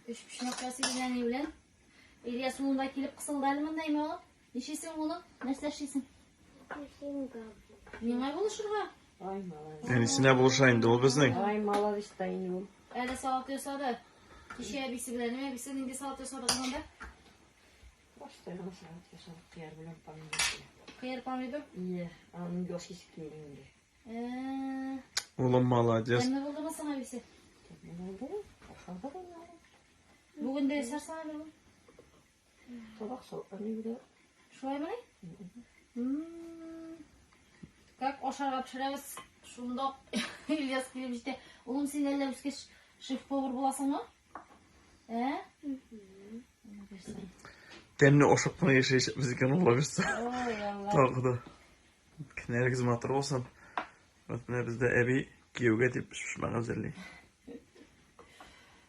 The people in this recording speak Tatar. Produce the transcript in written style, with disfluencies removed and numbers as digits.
Өчпочмак ясыйбыз әни белән. Ильяс улым да килеп кысылды әле монда, әйме улым? Нишлисең, улым? Нәрсә эшлисең? Миңа булышырга? Ай, молодец. Әнисенә булыша инде ул безнең. Ай, молодец та инде ул. Әле салат ясады. Кичә әбисе белән, әйме, әбисе нинди салат ясадыгыз анда? Просто гына салат ясадык, кыяр белән помидор. Кыяр, помидор? Ие, аның ясыйсы килде инде. Э, Улым молодец. Тәмле булдымы соң, әбисе? Тәмле булды. Ашадык инде. Бүген дә ясарсың әле ул. Табак салган инде. Шулаймыни? Как ашарга пешерәбез, шунда ук Ильяс килеп җитә. Улым, син әллә үскәч шеф-повар буласыңмы? Ә? Тәмле ашап кына яшәячәкбез икән, Алла бирсә. Ой, Алла. Тагы да. Көннәрегез матур булсын. Вот менә бездә әби кияүгә дип өчпочмак әзерли.